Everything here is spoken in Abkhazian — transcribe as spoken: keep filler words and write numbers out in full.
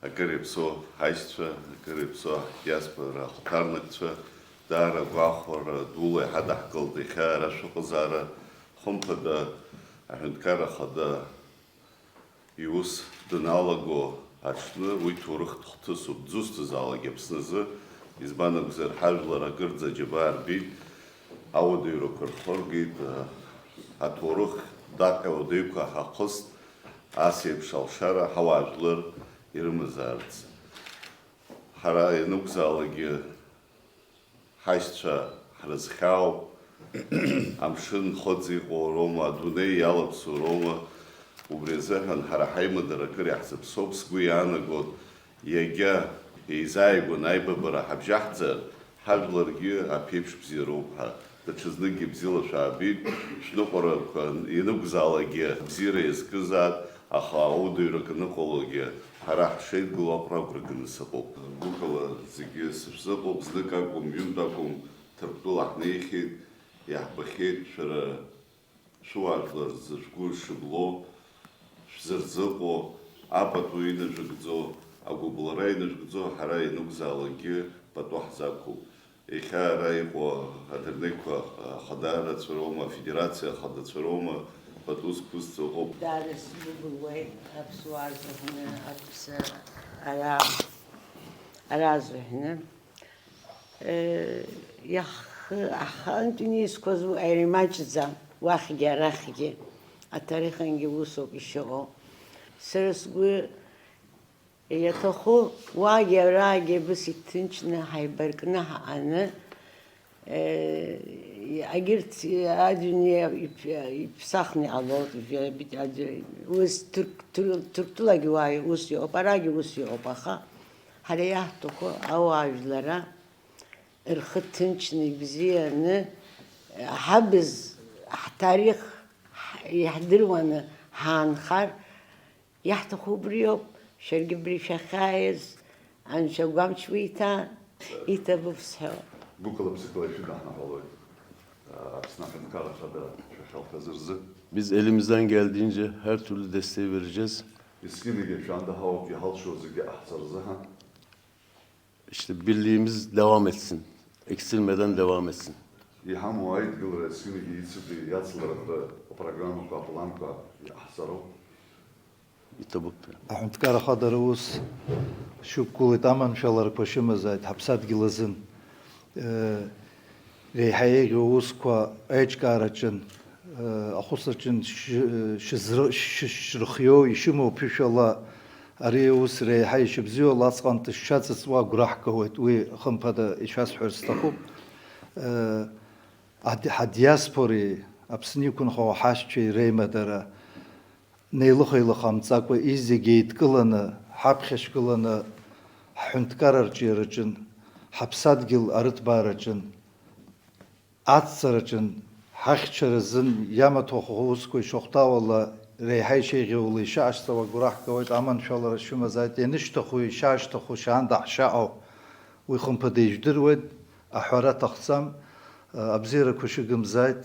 Акыр иаԥсоу ҳаишьцәа, акыр иаԥсоу ҳдиаспора ахәҭарнакцәа, даара агәахәара дула иҳадаҳкылт иахьа ара шәыҟазаара, хымԥада, аҳәынҭқарра ахада иус даналаго аҽны уи ҭоурыхтә хҭысуп, дзусҭазаалак Аԥсназы, избан акәзар, ҳажәлар акырӡа аџьабаа рбеит, ауадаҩрақәа рхыргеит, аҭоурых даҟьа уадаҩқәа ҳахыст, ас еиԥш алшара ҳауаажәлар ирымазаарц. Ҳара ианакәзаалакгьы ҳашьцәа ҳрызхьаауп, амшын хыҵ иҟоу роума, адунеи иалаԥсоу роума, убри азыҳәан ҳара ҳаимадара акыр иаҳзаԥсоуп, сгәы иаанагоит, иагьа еизааигәаны аибабара ҳабжьаҳҵар, ҳажәларгьы аԥеиԥш бзиароуп ҳәа. Даҽазныкгьы бзиала шәаабеит, шәныҟәарақәа ианакәзаалакгьы абзиара иазкызаап, аха ауадаҩрак аныҟалогьы ҳара ҳшеидгыло аҟара агәра ганы сыҟоуп. Гәыкала зегьы сышәзыҟоуп, знык акәым, ҩынтә акәым, Ҭырқәтәыла ҳнеихьеит, иаҳбахьеит шәара шәуаажәлар зышәгәы шыбло, шәзырзыҟоу, апату инажәыгӡо, агәыблра инажәгӡо, ҳара ианакәзаалакгьы пату ҳзақәуп. Иахьа ара иҟоу адырнеқәа ахада рацәа роума, афедерациа ахадацәа роума, пату зқәызҵо ыҟоуп. Даара сбыбылуеит аԥсуаа рзыҳәаны, аԥс-, ара, ара азыҳәаны. Э, иаҳхы-, аҳхантә инеисқәаз ари маҷӡам, уахьгьы арахьгьы аҭарихынгьы усоуп ишыҟоу. Сара сгәы иаҭаху, уагьы арагьы абыс иҭынчны ҳаибаркны ҳаҟаны, э, агьырҭ адунеи иԥ-, иԥсахны иҟалоит, ус Ҭырк-, Ҭыр-, Ҭырқәтәылагьы уа ус иҟоуп, арагьы ус иҟоуп, аха ҳара иаҳҭаху ауаажәлара рхы ҭынчны ибзианы, ҳабз, ҳҭарих, ҳ-, иаҳдыруаны ҳаанхар, иаҳҭаху убриоуп, шәаргьы абри шәахьааиз, Анцәа агәамч уиҭа, иҭабуп сҳәауа. Гәыкала-бзыкала ишәыдаҳныҳәалоит, Аԥсны аҳәынҭқарра ахада шәахьалҭаз рзы. Biz elimizden geldiğince her türlü desteği vereceğiz. Есқьынагьы шәанда ҳауп, иҳалшо зегьы ҟаҳҵар азыҳәан. İşte birliğimiz devam etsin. Eksilmeden devam etsin. Иҳамоу аидгылара есқьынагьы ицәыӡ-, иацларатәы апрограммақәа, апланқәа иҟаҳҵароуп. Иҭабуп. Аҳәынҭқар ахада рус шьақәгылеит, аманшәаларақәа шәымазааит ҳаԥсадгьыл азын. Э, реиҳа еиӷьу аусқәа аиҿкаараҿын, э, ахәыцраҿын шьы-, шьызры-, шьы-, шьрыхиоу ишымоу ԥышәала ари аус реиҳа ишыбзиоу алаҵҟантә шшаҵыҵуа агәра ҳгауеит, уи хымԥада ишәасҳәарц сҭахуп. Э, ади-, ҳадиаспореи Аԥсны иқәынхауа ҳашьцәеи реимадара неилых-еилыхамҵакәа изегьы еидкыланы, ҳаԥхьашәгыланы, ҳҳәынҭқар арҿиараҿын, ҳаԥсадгьыл арыҭбаараҿын, аҵҵараҿын, ҳахьчара азын иамаҭәахә аусқәа ишахәҭоу ала, реиҳа ишеиӷьу ала ишаашьҭоу агәра ҳгауеит, аманшәалара шәымазааит, ианышьҭаху, ишаашьҭаху, шаанда ҳшаҟоу, уи хымԥада ижәдыруеит, аҳәара аҭахӡам, абзиарақәа шәыгымзааит.